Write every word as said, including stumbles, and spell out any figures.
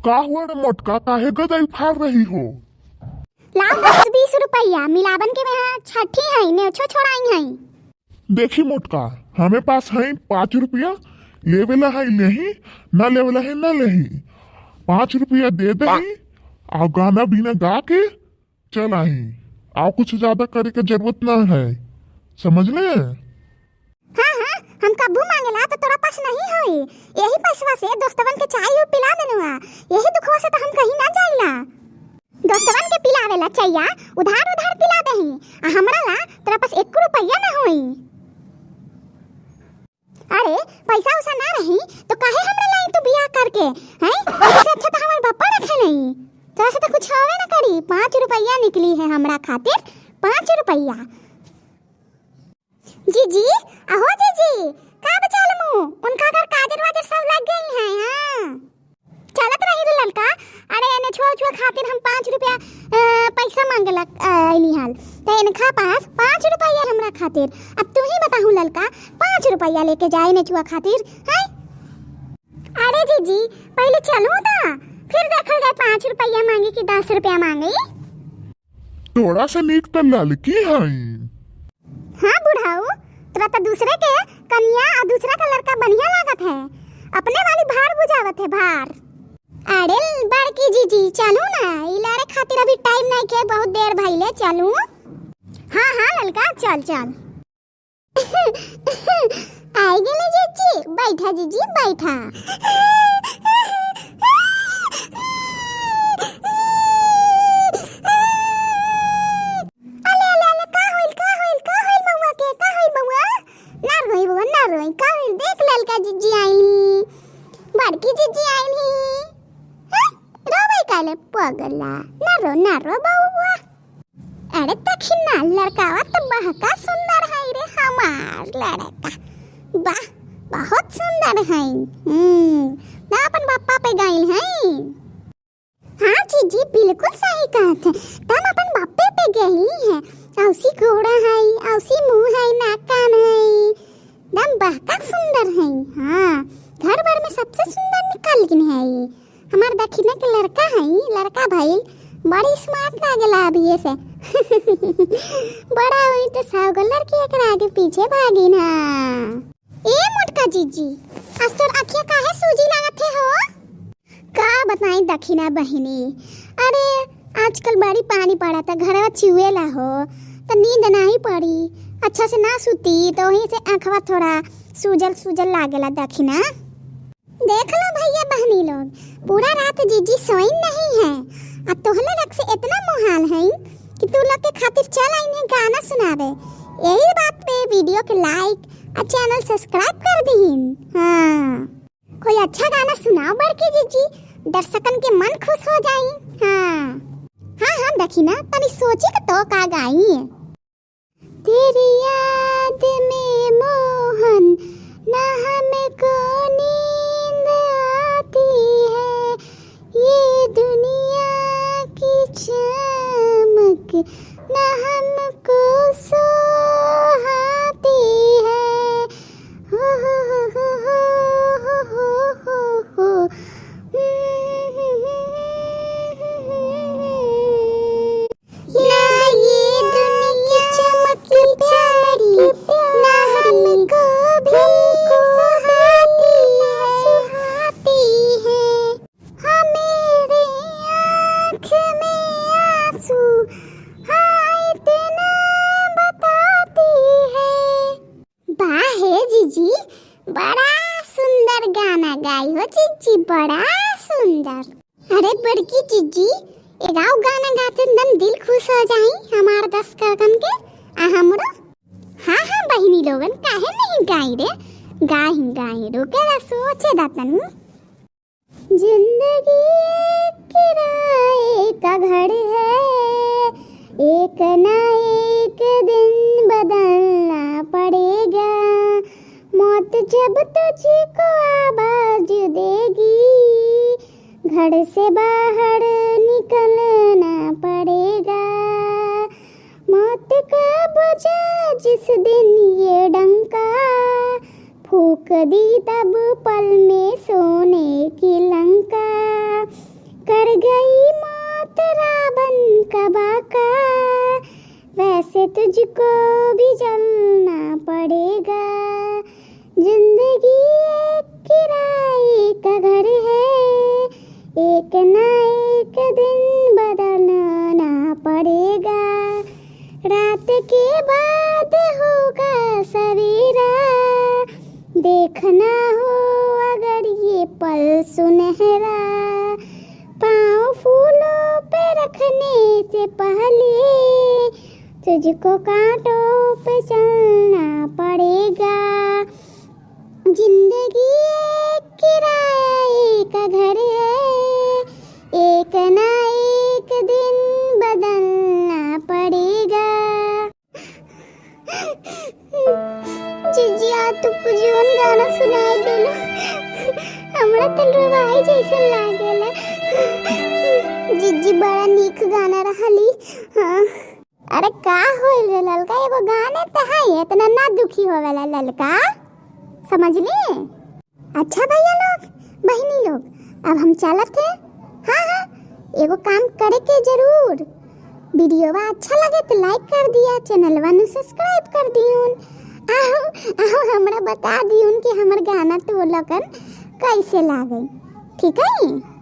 का हुआ रे मोटका, काहे गदई फाड़ रही हो? लाओ दस बीस रुपया, मिलावन के मैं छठी हई, नेछो छोड़ाई हई। देखी मोटका, हमें पास है पाँच रुपया, लेवेला है लेही, ना लेवेला है ना लेही। पाँच रुपया दे दही, आ गाना बीना गा के चल आही। आ कुछ ज्यादा करे के जरूरत ना है, समझ ले? हाँ, हाँ, हम कब्बू मांगेला तो तोरा पास नहीं होई। यही पैसवा से दोस्तवन के चाय उ पिला देनु हा। यही दुखवा से तो हम कहीं ना जाइला। दोस्तवन के पिलावेला चैया, उधार उधार पिला देही, आ हमरा ला तोरा पास एको रुपया ना होई। अरे, पैसा उसा ना रही तो काहे हमरा लाई तू बियाह करके, हैं? इससे अच्छा तो हमार बापा रखे नहीं। तोरा से तो कुछ होवे ना करी। पाँच रुपया निकली है हमरा खातिर, पाँच रुपया। जीजी, अहो जीजी, का बचाल मुँह? उनका अगर काजर वाजर सब लग गई हैं, हाँ। चलत रही रे ललका, अरे एने छुआ छुआ खातिर हम पाँच रुपया, अ, पैसा मांगे लग, अ, अइली हाल। त इनका पास पाँच रुपया हमरा खातिर। अब तू ही बताहू ललका, पाँच रुपया लेके जाए ने छुआ खातिर, हैं? अरे जीजी, पहले चलू त, फिर देखल जाए पाँच रुपया मांगी कि दस रुपया मांगी। तोरा से नीक त ललकी हई। हाँ बुढ़ऊ, तोरा त दूसरे के कनिया और दूसरा का लड़का बढ़िया लागत है, अपने वाली भार बुझावत है भार। अरे बड़की जीजी, चलू ना, ई लड़े खातिर अभी टाइम नहीं के, बहुत देर भइले, चलू। हाँ हाँ ललका, चल चल। आई गेले जीजी, बैठा जीजी, बैठा। अले, अले, अले, का होइल, का होइल, का होइल बउआ के, का होइल बउआ? ना रोई बउआ, ना रोई, का होइल? देख ललका जीजी आइल ही, बड़की जीजी आइल ही। हैं? रोवे काले पगला, ना रो, ना रो बउआ। अरे देखी ना, लड़कावा तो बहका सुंदर है रे हमार लड़का। वाह, बहुत सुंदर है। हम्म, ना अपन बापा पे गइल है। हाँ जीजी, बिल्कुल सही कहत है। तम अपन बापे पे गई है। औसी गोड़ा है, औसी मुंह है, नाक कान है। दम बहका सुंदर है। हाँ, घर भर में सबसे सुंदर निकल गिन है। हमार दखिना के लड़का है, लड़का भाई, बड़ी स्मार्ट लागेला अभी ये से। बड़ा हुई तो सौ गो लड़की एकरा आगे पीछे भागी ना। ए मोटका जीजी, आज तोर अखिया काहे सूजी लागत है हो? का बताई दखिना बहिनी, अरे आजकल बड़ी पानी पड़ा था, घरवा चिउएला हो, तो नींद नहीं पड़ी, अच्छा से ना सुती, तो वहीं से आँखवा थोड़ा सूजल सूजल लागेला दखिना। देख लो भैया बहनी लोग, पूरा रात जीजी सोइन नहीं है, आ तोहले रख से इतना मोहाल है कि तू लोग के खातिर चल आइन है गाना सुनावे। यही बात पे वीडियो के लाइक आ चैनल सब्सक्राइब कर दीन। हाँ, कोई अच्छा गाना सुनाओ बड़की जीजी, दर्शकन के मन खुश हो जाई। हाँ हाँ हाँ, देखी ना, तनी सोची के तो का गाई। तेरी याद में मोहन ना हमको नींद आती है, ये दुनिया की चमक ना हमको सुहाती है। हो, हो, हो। ना ये दुनिया चमक प्यारी, ना हमको भी सुहाती है। हाँ, मेरी आँख में आंसू, हाँ, इतना बताती है। वाह हे जीजी, बड़ा सुंदर गाना गाई हो जीजी, बड़ा सुंदर। अरे बड़की जीजी, एक आउ गाना गाते, एकदम दिल खुश हो जाई हमार दर्शकन के, आ हमरो। हाँ हाँ बहिनी लोगन, काहे नहीं गाई रे, गाई गाई, रुके दा, सोचे दा तनी। जिंदगी एक किराए का घर है, एक ना एक दिन बदलना पड़ेगा। मौत जब तुझको आवाज देगी, घर से बाहर निकलना पड़ेगा। मौत का बजा जिस दिन ये डंका, फूंक दी तब पल में सोने की लंका। तुझको भी जलना पड़ेगा। जिंदगी एक किराए का घर है, एक ना एक दिन बदलना पड़ेगा। रात के बाद होगा सवेरा, देखना हो अगर ये पल सुनहरा। पाँव फूलों पे रखने से पहले तुझको कांटों पे चलना पड़ेगा। जिंदगी एक किराए का घर है, एक ना एक दिन बदलना पड़ेगा। जिज्जी, आज तू कुछ जौन गाना सुनाई देला, हमरा तो रोवाई जैसन लागेला। जिज्जी, बड़ा नीक गाना रहली। हाँ। अरे का होइल रे ललका, एगो गाने त है, इतना ना दुखी होवेला ललका, समझली? अच्छा भैया लोग, बहिनी लोग, अब हम चलत है। हाँ, हाँ, एगो काम करे के जरूर। वीडियोवा अच्छा लगे तो like कर दिया, चैनलवा नु subscribe कर दियुन। आहो, आहो, हमरा बता दियुन कि हमर गाना तो लोगन कैसे लागे, ठीक है?